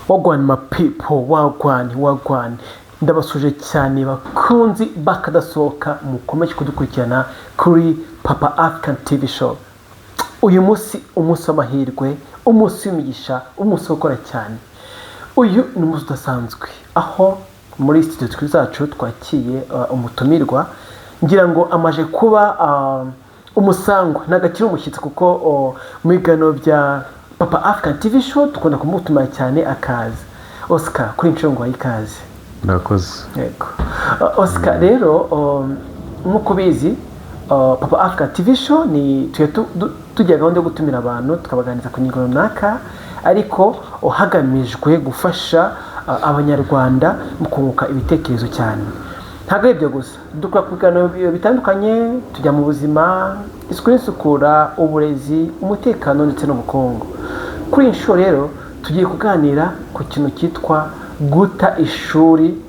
Wagwan my people, wagwan, wagwan! Ndabasuje cyane bakunzi bakadasohoka mukomeje kudukurikirana kuri Papa African TV Show. Uyu munsi, umunsi w'amahirwe, umunsi w'imigisha, umunsi wo gukora cyane. Uyu ni umunsi udasanzwe aho muri studio zacu twakiye umutumirwa. Ngira ngo amaje kuba umusangwa, ntabwo akiri umushyitsi, kuko mu biganiro bya Papa African TV Show dukunda kumutumira cyane akaza. Oscar, kuri inshuro ngo ikaze. Murakoze. Yego. Oscar rero, nk'uko ubizi, Papa Africa TV Show ni tujya tugira gahunda yo gutumira abantu tukabaganiriza ku ngingo runaka, ariko hagamijwe gufasha Abanyarwanda mu kunguka ibitekerezo cyane. Ntabwo ari ibyo gusa, dukora ku biganiro bitandukanye, tujya mu buzima, isuku n'isukura, uburezi, umutekano ndetse n'ubukungu. Kuri iyi nshuro rero tugiye kuganira ku kintu cyitwa guta ishuri.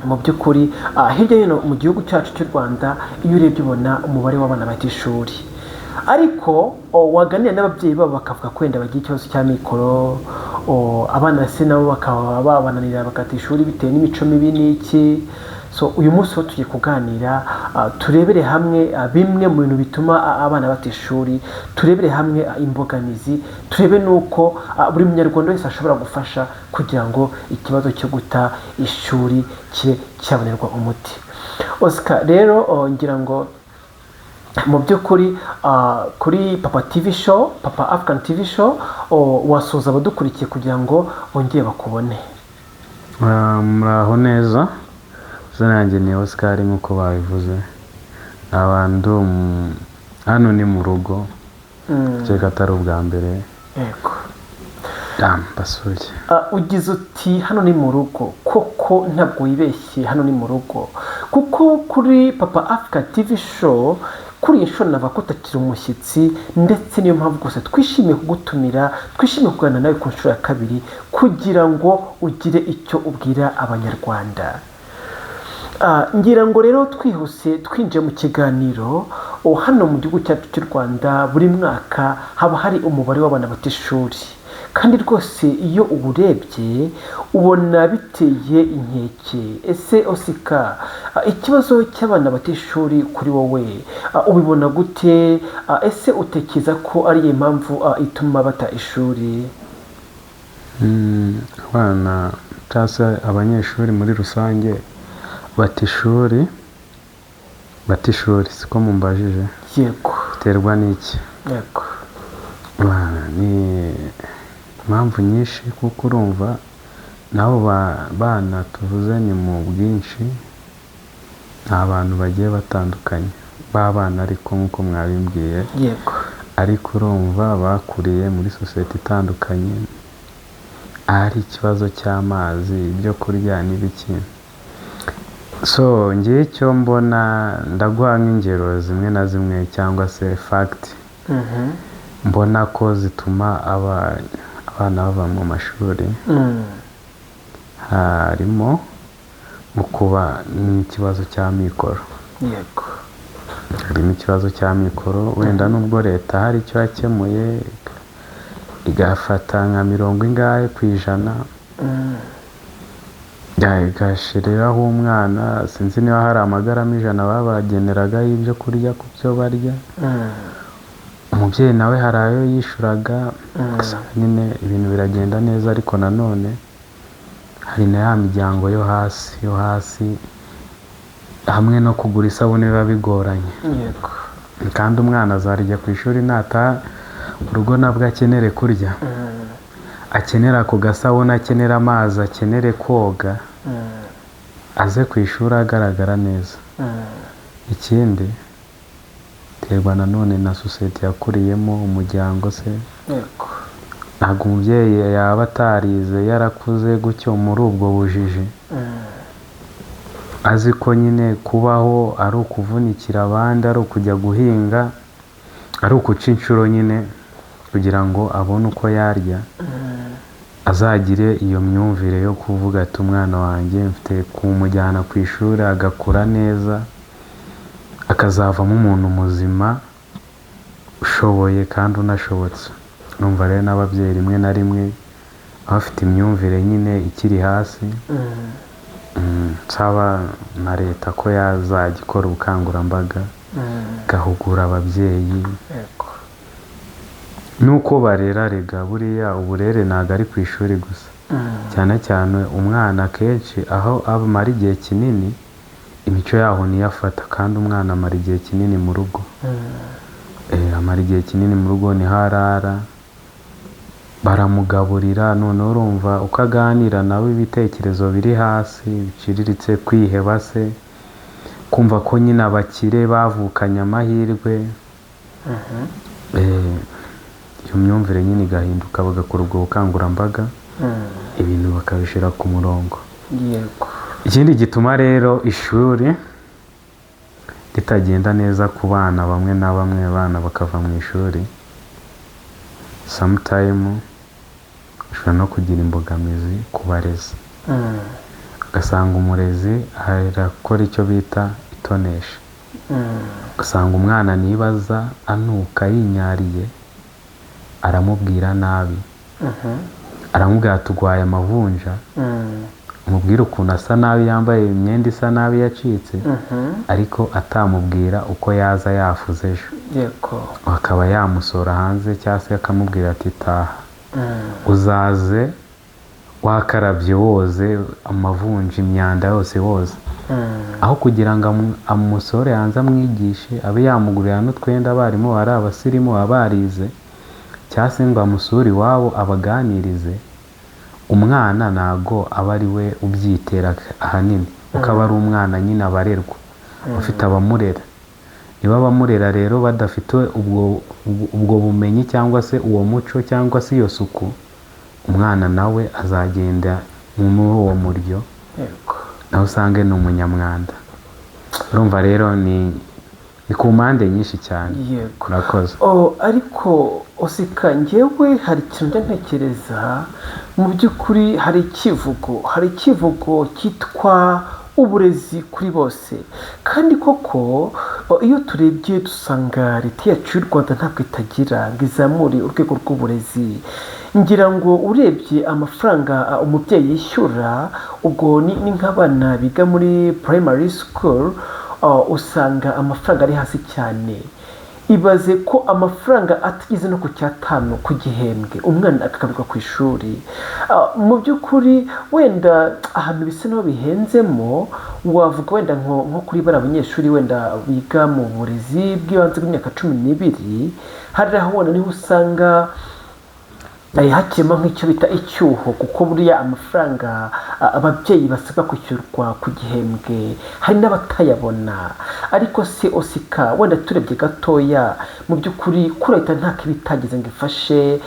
Mu by'ukuri, hirya no hino mu gihugu cyacu cy'u Rwanda, iyo urebye ubona umubare w'abana bata ishuri, ariko waganira n'ababyeyi babo bakavuga ko wenda bagira ikibazo cya mikoro, abana se nabo bakaba babananira bagata ishuri bitewe n'imico mibi n'iki. So uyu munsi wo tugiye kuganira, turebere hamwe bimwe mu bintu bituma abana bata ishuri, turebere hamwe imbogamizi, turebe n'uko buri Munyarwanda wese ashobora gufasha kugira ngo ikibazo cyo guta ishuri kibe cyabonerwa umuti. Oscar rero, ngira ngo mu by'ukuri kuri Papa TV Show, Papa African TV Show, wasuhuza abadukurikiye kugira ngo bongere bakubone. Muraho neza. Izina yanjye ni Oscar nk'uko babivuze. Abantu hano ni mu rugo, kereka atari ubwa mbere. Yego. Mbasuye. Ugize uti hano ni mu rugo, koko ntabwo wibeshye, hano ni mu rugo, kuko kuri Papa Africa TV Show kuri iyi nshuro navuga ko utakiri umushyitsi, ndetse niyo mpamvu gusa twishimiye kugutumira, twishimiye kuganira nawe ku nshuro ya kabiri kugira ngo ugire icyo ubwira Abanyarwanda. Ngira ngo rero twihuse twinjiye mu kiganiro. Hano mu gihugu cyacu cy'u Rwanda buri mwaka haba hari umubare w'abana bata ishuri, kandi rwose iyo uwurebye ubona biteye inkeke. Ese Oscar, ikibazo cy'abana bata ishuri kuri wowe ubibona gute? Ese utekereza ko ari iyo mpamvu ituma bata ishuri? Abana cyangwa se abanyeshuri muri rusange bata ishuri, bata ishuri siko mumbajije? Yego. Biterwa n'iki? Yego. Bana, ni impamvu nyinshi, kuko urumva n'abo bana tuvuze ni mu bwinshi, ni abantu bagiye batandukanye b'abana, ariko nk'uko mwabimbwiye, ariko urumva bakuriye muri sosiyete itandukanye, ahari ikibazo cy'amazi, ibyo kurya n'ibiki. So ngewe icyo mbona, ndaguha nk'ingero zimwe na zimwe cyangwa se fact mbona ko zituma abana bava mu mashuri. Harimo mu kuba n'ikibazo cy'amikoro. Harimo ikibazo cy'amikoro. Wenda nubwo leta hari icyo yakemuye, igafata nka mirongo ingahe ku ijana, igashiriraho umwana, sinzi niba hari amagarama 100 babageneraga y'ibyo kurya ku byo barya, umubyeyi nawe hari ayo yishuraga, ugasanga nyine ibintu biragenda neza. Ariko nanone hari na ya miryango yo hasi, yo hasi, hamwe no kugura isabune biba bigoranye, kandi umwana azarya ku ishuri, nataha mu rugo nabwo akenere kurya, akenera ku gasabune, akenera amazi, akenere koga, aze ku ishuri agaragara neza. Ikindi, biterwa nanone na sosiyete yakuriyemo, umuryango se. Ntabwo umubyeyi yaba atarize, yarakuze gutyo muri ubwo bujiji, azi ko nyine kubaho ari ukuvunikira abandi, ari ukujya guhinga, ari ukuca inshuro nyine kugira ngo abone uko yarya, azagire iyo myumvire yo kuvuga ati umwana wanjye mfite kumujyana ku ishuri agakura neza, akazavamo umuntu muzima ushoboye kandi unashobotse. Numva rero n'ababyeyi rimwe na rimwe Bafite imyumvire nyine ikiri hasi. Nsaba na leta ko yazajya ikora ubukangurambaga, igahugura ababyeyi nuko barera. Rega buriya uburere ntabwo ari ku ishuri gusa. Cyane cyane umwana akenshi aho amara igihe kinini, imico yaho niyo afata, kandi umwana amara igihe kinini mu rugo. Amara igihe kinini mu rugo, niho arara, baramugaburira. Noneho urumva uko aganira nawe, ibitekerezo biri hasi biciriritse, kwiheba se, kumva ko nyine abakire bavukanye amahirwe. Iyo myumvire nyine igahinduka, bagakora ubwo bukangurambaga, ibintu bakabishyira ku murongo. Ikindi gituma rero ishuri ritagenda neza ku bana bamwe na bamwe, abana bakava mu ishuri, sometime ushobora no kugira imbogamizi ku barezi, ugasanga umurezi arakora icyo bita itonesha, ugasanga umwana nibaza anuka yinyariye, aramubwira nabi, aramubwira ati urwaye amavunja, amubwira ukuntu asa nabi, yambaye imyenda isa nabi yacitse, ariko atamubwira uko yaza yafuze ejo, akaba yamusora hanze cyangwa se akamubwira ati taha, uzaze wakarabye, woze amavunja, imyanda yose woze, aho kugira ngo amusore hanze, amwigishe, abe yamugurira n'utwenda, abarimu bari abasirimu, baba barize, cyangwa se ngo amusure iwabo abaganirize. Umwana ntago aba ari we ubyitera ahanini, kuko aba ari umwana nyine, abarerwa ufite abamurera. Niba abamurera rero badafite ubwo bumenyi cyangwa se uwo muco cyangwa se iyo suku, umwana nawe azagenda muri uwo muryo, nawe usange ni umunyamwanda. Urumva rero ni ku mpande nyinshi cyane. Murakoze. Oh, ariko Oscar, njyewe hari ikintu njya ntekereza. Mu by'ukuri hari icyivugo cyitwa uburezi kuri bose, kandi koko iyo turebye dusanga leta yacu y'u Rwanda ntabwo itagira ngo izamure urwego rw'uburezi. Ngira ngo urebye amafaranga umubyeyi yishyura, ubwo ni nk'abana biga muri primary school, usanga amafaranga ari hasi cyane. Ibaze ko amafaranga atageze no ku cyatanu ku gihembwe, umwana akagaruka ku ishuri. Mu by'ukuri wenda ahantu bisa n'aho bihenzemo, wavuga wenda nko kuri bariya banyeshuri wenda biga mu burezi bw'ibanze bw'imyaka 12, hari aho wenda niho usanga hakirimo nk'icyo bita icyuho, kuko buriya amafaranga ababyeyi basabwa kwishyurwa ku gihembwe hari n'abatayabona. Ariko se Oscar, wenda turebye gatoya, mu by'ukuri kuri leta ntako iba itagize ngo ifashe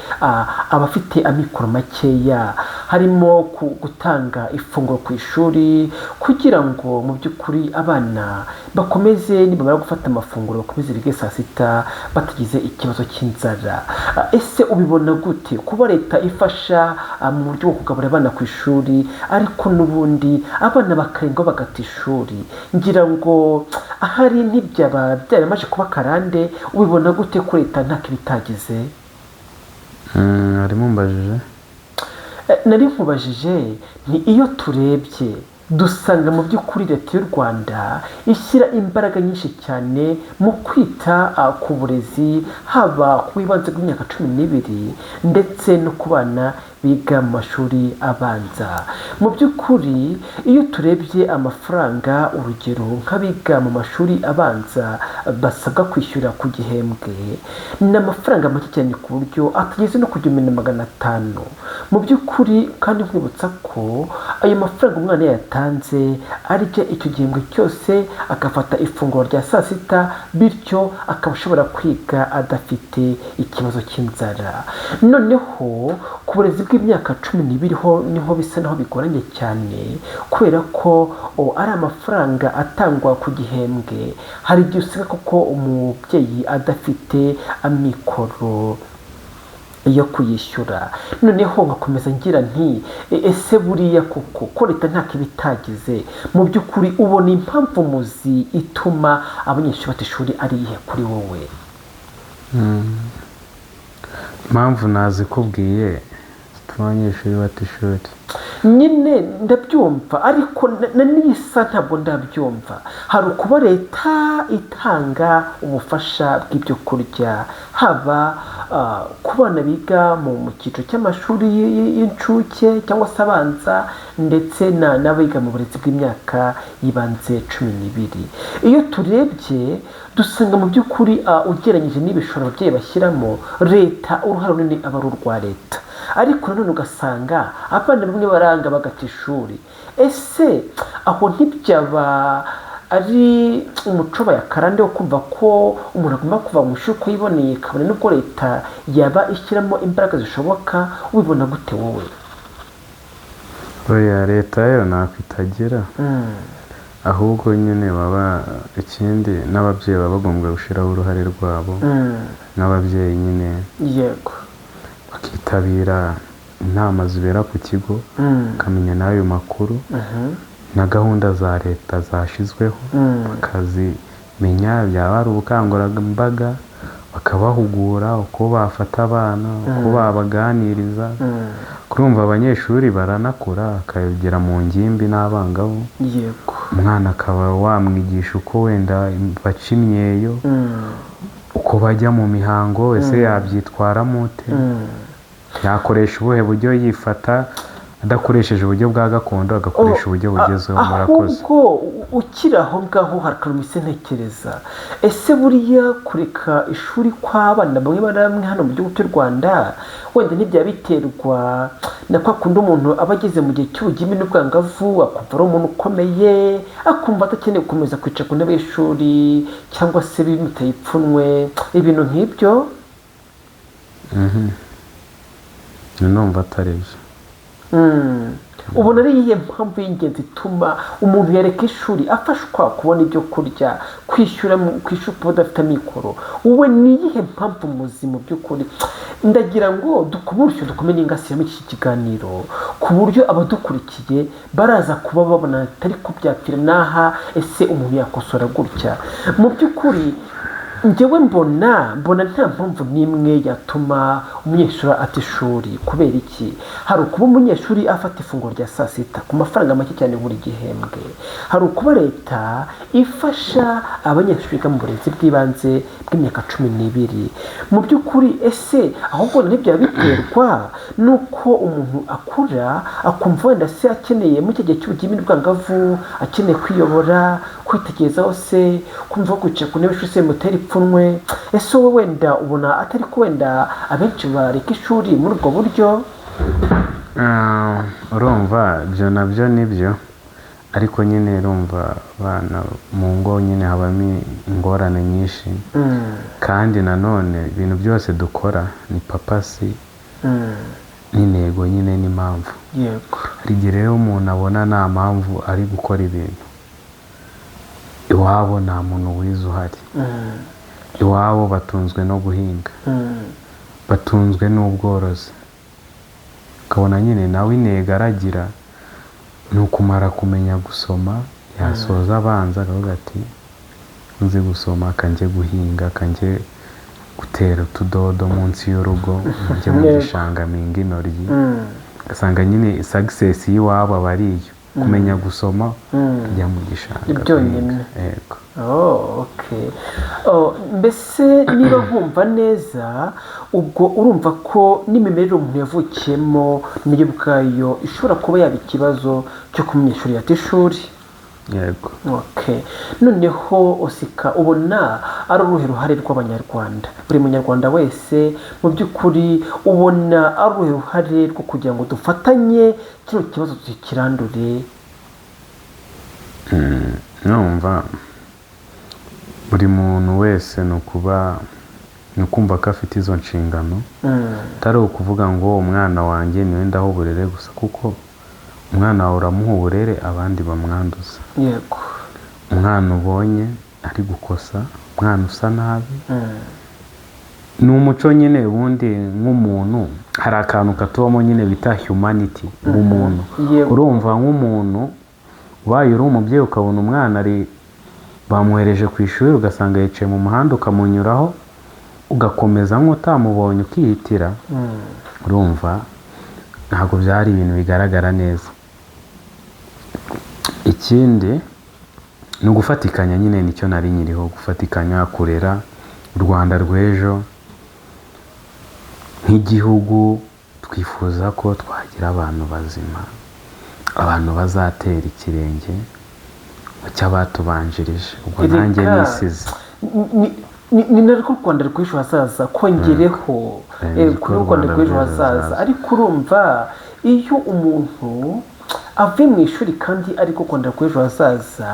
abafite amikoro makeya, harimo gutanga ifunguro ku ishuri kugira ngo mu by'ukuri abana bakomeze, nibamara gufata amafunguro bakomeze bige saa sita batagize ikibazo cy'inzara. Ese ubibona gute kuba leta ifasha mu buryo bwo kugaburira abana ku ishuri, ariko n'ubundi abana bakarengaho bagata ishuri? Ngira ngo ahari ntibyaba byaramaze kuba karande. Ubibona gute ko leta ntako iba itagize? Harimo umbajije? Nari nkubajije ni iyo turebye dusanga mu by'ukuri leta y'u Rwanda ishyira imbaraga nyinshi cyane mu kwita ku burezi, haba ku bw'ibanze bw'imyaka 12 ndetse no ku bana biga mu mashuri abanza. Mu by'ukuri iyo turebye amafaranga, urugero nk'abiga mu mashuri abanza basabwa kwishyura ku gihembwe, ni amafaranga make cyane ku buryo atageze no ku 1500. Mu by'ukuri kandi nkwibutsa ko ayo mafaranga umwana yatanze arya icyo gihembwe cyose, agafata ifunguro rya saa sita, bityo akaba ashobora kwiga adafite ikibazo cy'inzara. Noneho ku burezi bw'imyaka 12 ho niho bisa naho bigoranye cyane, kubera ko ari amafaranga atangwa ku gihembwe, hari igihe usanga koko umubyeyi adafite amikoro yo kuyishyura. Noneho nkakomeza ngira nti ese buriya koko ko leta ntako iba itagize, mu by'ukuri ubona impamvu muzi ituma abanyeshuri bata ishuri ari iyihe kuri wowe? Impamvu nazikubwiye zituma gituma abanyeshuri bata ishuri. Nyine ndabyumva, ariko na nisa ntabwo ndabyumva. Hari ukuba leta itanga ubufasha bw'ibyo kurya, haba ku bana biga mu cyiciro cy'amashuri y'incuke cyangwa se abanza, ndetse n'abiga mu burezi bw'imyaka y'ibanze 12. Iyo turebye dusanga mu by'ukuri, ugereranyije n'ibishoro ababyeyi bashyiramo, leta uruhare runini aba ari urwa leta. Ariko nanone ugasanga abana bamwe baranga bagata ishuri. Ese aho ntibyaba ari umuco bayakarande wo kumva ko umuntu agomba kuva mu ishuri uko yiboneye, kabone n'ubwo leta yaba ishyiramo imbaraga zishoboka? Ubibona gute wowe? Oya, leta yo ntako itagira. Ahubwo nyine baba, ikindi n'ababyeyi baba bagomba gushyiraho uruhare rwabo n'ababyeyi nyine bakitabira inama zibera ku kigo, bakamenya n'ayo makuru na gahunda za leta zashyizweho, bakazimenya. Byaba ari ubukangurambaga, bakabahugura uko bafata abana, uko babaganiriza. Kurumva abanyeshuri baranakura akagera mu ngimbi n'abangavu. Umwana akaba wamwigisha uko wenda baca imyeyo, uko bajya mu mihango, ese yabyitwaramo ute, yakoresha ubuhe buryo yifata adakoresheje uburyo bwa gakondo, agakoresha uburyo bugezweho. Murakoze. Ahubwo ukiri aho ngaho, hari akantu mpise ntekereza. Ese buriya kureka ishuri kw'abana bamwe na bamwe hano mu gihugu cy'u Rwanda, wenda ntibyaba biterwa na kwa kundi umuntu aba ageze mu gihe cy'ubugimbi n'ubwangavu, akumva ari umuntu ukomeye, akumva adakeneye gukomeza kwicara ku ntebe y'ishuri, cyangwa se bimuteye ipfunwe, ibintu nk'ibyo? Numva atari byo. Ubona ari iyihe mpamvu y'ingenzi ituma umuntu yareka ishuri afashwa kubona ibyo kurya, kwishyura ku ishuri, kuba adafite amikoro? Wowe ni iyihe mpamvu muzi mu by'ukuri? Ndagira ngo dukome urusyo, dukome n'ingasire muri iki kiganiro, ku buryo abadukurikiye baraza kuba babona atari kubyapfira n'aha. Ese umuntu yakosora gutya? Mu by'ukuri njyewe mbona nta mpamvu n'imwe yatuma umunyeshuri ata ishuri. Kubera iki? Hari ukuba umunyeshuri afata ifunguro rya saa sita ku mafaranga make cyane buri gihembwe, hari ukuba leta ifasha abanyeshuri biga mu burezi bw'ibanze bw'imyaka 12. Mu by'ukuri ese ahubwo ntibyaba biterwa n'uko umuntu akura, akumva wenda se akeneye muri icyo gihe cy'ubugimbi n'ubwangavu, akeneye kwiyobora, kwitekerezaho, se kumva ko kwicara ku ntebe y'ishuri se bimutera ipfunwe? Ese wowe wenda ubona atari ko wenda abenshi bareka ishuri muri ubwo buryo? Urumva ibyo nabyo ni byo, ariko nyine urumva abana mu ngo nyine habamo ingorane nyinshi. Kandi nanone ibintu byose dukora ni purpose n'intego nyine n'impamvu. Hari igihe rero umuntu abona nta mpamvu ari gukora ibintu. Iwabo nta muntu wize uhari, iwabo batunzwe no guhinga, batunzwe n'ubworozi, ukabona nyine nawe intego aragira ni ukumara kumenya gusoma, yasoza abanza akavuga ati: "Nzi gusoma, kanjye guhinga, kanjye gutera utudodo munsi y'urugo, njye mu gishanga mpinga intoryi." Ugasanga nyine success y'iwabo aba ari iyo kumenya gusoma, kujya mu gishanga Byonyine. guhinga. Yego. Oh, okay. Oh, mbese niba nkumva neza, ubwo urumva ko n'imimerere umuntu yavukiyemo niyo ubwayo ishobora kuba yaba ikibazo cyo ku munyeshuri yata ishuri? Yego. Okay. Noneho Osika, ubona ari uruhe ruhare rw'Abanyarwanda, buri munyarwanda wese mu by'ukuri, ubona ari uruhe ruhare rwo kugira ngo dufatanye kino kibazo tukirandure? Numva buri muntu wese ni ukuba, ni ukumva ko afite izo nshingano, atari ukuvuga ngo umwana wanjye niwe ndaha uburere gusa, kuko umwana wawe uramuha uburere abandi bamwanduza. Umwana ubonye ari gukosa, umwana usa nabi, ni umuco nyine. Ubundi nk'umuntu hari akantu katubamo nyine bita humanity, ubumuntu. Urumva nk'umuntu ubaye uri umubyeyi, ukabona umwana ari bamwohereje ku ishuri, ugasanga yicaye mu muhanda, ukamunyuraho ugakomeza nk'utamubonye, ukihitira, urumva Ntabwo byari ibintu bigaragara neza. Ikindi ni ugufatikanya nyine, nicyo nari nyiriho, gufatikanya kurera u Rwanda rw'ejo. Nk'igihugu twifuza ko twagira abantu bazima, abantu bazatera ikirenge mu cy'abatubanjirije. Ubwo nanjye Erega, nisize. ni narwo Rwanda rw'ejo hazaza, kongereho. Niko Kuri Rwanda Rwanda rw'ejo rw'ejo hazaza. hazaza. Ariko urumva, iyo umuntu avuye mu ishuri kandi ariko Rwanda rw'ejo hazaza,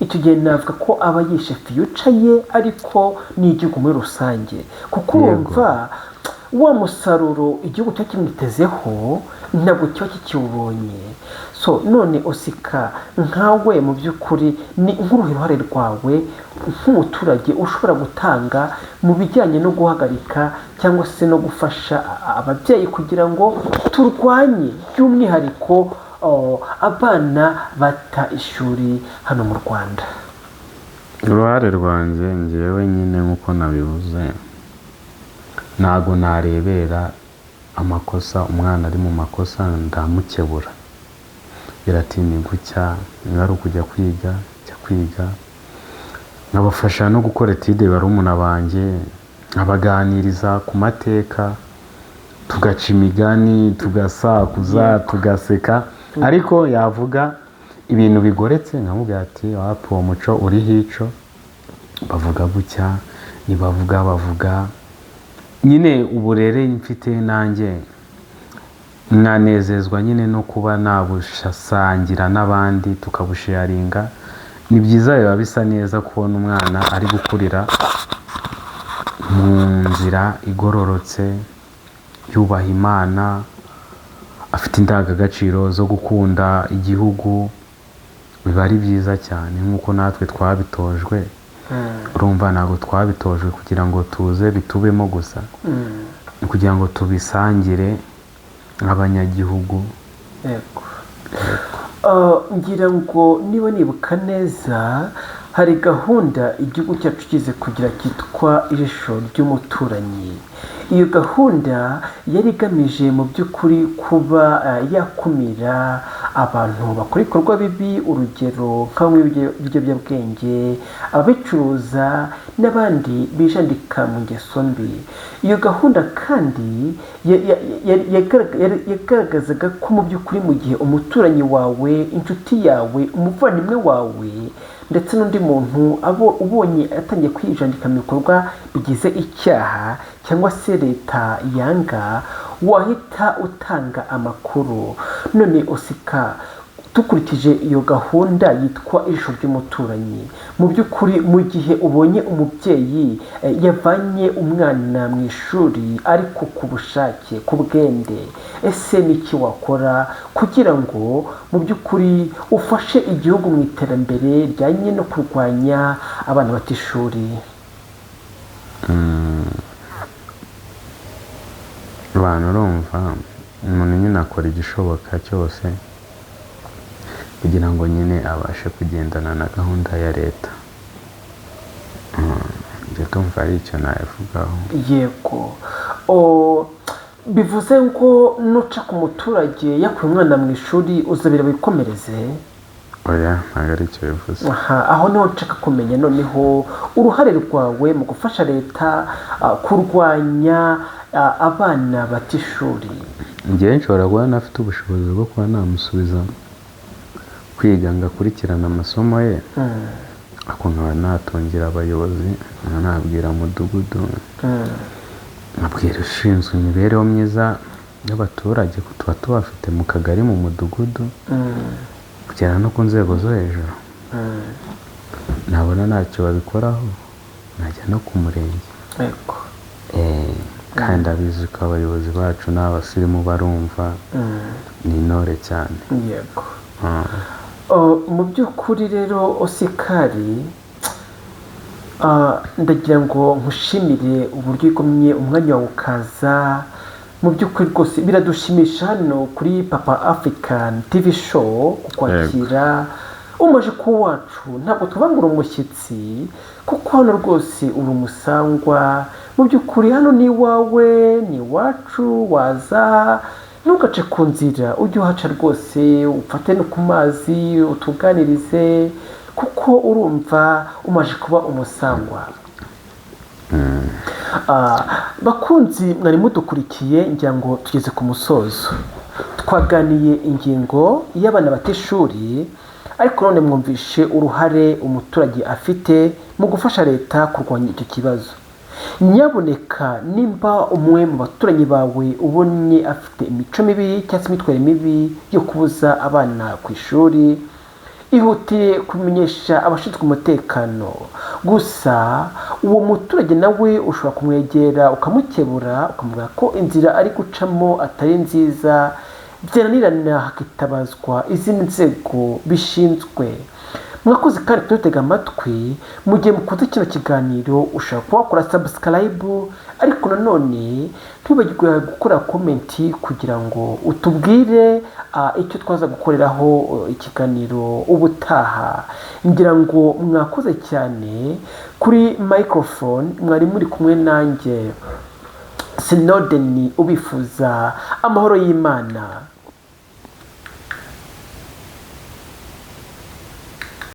icyo gihe navuga ko aba yishe future ye, ariko n'igihugu muri rusange, kuko urumva wa musaruro igihugu kiba kimwitezeho ntabwo kiba kikiwubonye. So none Oscar, nkawe mu by'ukuri ni nk'uruhe ruhare rwawe nk'umuturage ushobora gutanga mu bijyanye no guhagarika cyangwa se no gufasha ababyeyi kugira ngo turwanye by'umwihariko abana bata ishuri hano mu Rwanda? Uruhare rwanjye ngewe nyine, nk'uko nabivuze, ntabwo narebera amakosa. Umwana ari mu makosa ndamukebura, biratinda gucya. Niba ari ukujya kwiga, jya kwiga. Nkabafasha no gukora étude barumuna banjye, nkabaganiriza ku mateka, tugaca imigani, tugasakuza, tugaseka. Ariko yavuga ibintu bigoretse nkamubwira ati: "Wapi, uwo muco uriho ico bavuga gutya, ntibavuga bavuga nyine." Uburere mfite nanjye nkanezezwa nyine no kuba nabushasangira n'abandi, tukabusharinga. Ni byiza, biba bisa neza kubona umwana ari gukurira mu nzira igororotse, yubaha Imana, afite indangagaciro zo gukunda igihugu. Biba ari byiza cyane nk'uko natwe twabitojwe. Urumva, ntabwo twabitojwe kugira ngo tuze bitubemo gusa, ni kugira ngo tubisangire nk'abanyagihugu. Yego. Ngira ngo niba nibuka neza, hari gahunda igihugu cyacu kize kugira cyitwa Ijisho ry'Umuturanyi. Iyo gahunda yari igamije mu by'ukuri kuba yakumira abantu bakora ibikorwa bibi, urugero nk'abanywa ibiyobyabwenge, ababicuruza n'abandi bijandika mu ngeso mbi. Iyo gahunda kandi yagaragazaga ko mu by'ukuri mu gihe umuturanyi wawe, inshuti yawe, umuvandimwe wawe ndetse n'undi muntu abo ubonye atangiye kwijandika mu bikorwa bigize icyaha cyangwa se leta yanga, wahita utanga amakuru. None Oscar, dukurikije iyo gahunda yitwa Ijisho ry'Umuturanyi, mu by'ukuri mu gihe ubonye umubyeyi yavanye umwana mu ishuri ariko ku bushake, ku bwende, ese ni iki wakora kugira ngo mu by'ukuri ufashe igihugu mu iterambere rijyanye no kurwanya abana bata ishuri? Abantu, urumva, umuntu nyine akora igishoboka cyose kugira ngo nyine abashe kugendana na gahunda ya leta. Njye ndumva ari icyo nabivugaho. Yego. Bivuze ngo nuca ku muturage yakuye umwana mu ishuri, uzabira wikomereze? Oya, ntabwo ari icyo bivuze. Aha, aho niho nshaka kumenya noneho uruhare rwawe mu gufasha leta kurwanya abana bata ishuri. Njyewe nshobora kuba ntafite ubushobozi bwo kuba namusubiza kwiga ngo akurikirane amasomo ye, ariko nkaba natungira abayobozi, nkaba nabwira mudugudu, nkabwira ushinzwe imibereho myiza y'abaturage, ko tuba tubafite mu kagari, mu mudugudu, kugera no ku nzego zo hejuru. Nabona ntacyo babikoraho, najya no ku murenge. Kandi abizi ko abayobozi bacu ni abasirimu, barumva, ni intore cyane. Mu by'ukuri rero Oscar, ndagira ngo nkushimire uburyo wigomye umwanya wawe ukaza. Mu by'ukuri rwose biradushimisha hano kuri Papa African TV Show kukwakira. Umaze kuba uwacu, ntabwo tuvuga ngo uri umushyitsi, kuko hano rwose uri umusangwa. Mu by'ukuri hano ni iwawe, ni iwacu, waza. Ntugace ku nzira, ujye uhaca rwose, ufate no ku mazi utuganirize, kuko urumva umaze kuba umusangwa. Bakunzi mwari mudukurikiye, ngira ngo tugeze ku musozo. Twaganiye ingingo y'abana bata ishuri, ariko none mwumvishe uruhare umuturage afite mu gufasha leta kurwanya icyo kibazo. Nyabuneka, nimba umwe mu baturanyi bawe ubonye afite imico mibi cyangwa se imyitwarire mibi yo kubuza abana ku ishuri, ihutire kubimenyesha abashinzwe umutekano. Gusa uwo muturage nawe ushobora kumwegera, ukamukebura, ukamubwira ko inzira ari gucamo atari nziza. Byananirana hakitabazwa izindi nzego bishinzwe. Mwakoze kandi kudutega amatwi. Mu gihe mukunze kino kiganiro, ushobora kuba wakora subscribe, ariko nanone ntibagirwe gukora comment kugira ngo utubwire icyo twaza gukoreraho ikiganiro ubutaha. Ngira ngo mwakoze cyane. Kuri microphone mwari muri kumwe nanjye Sinodeni, ubifuza amahoro y'Imana.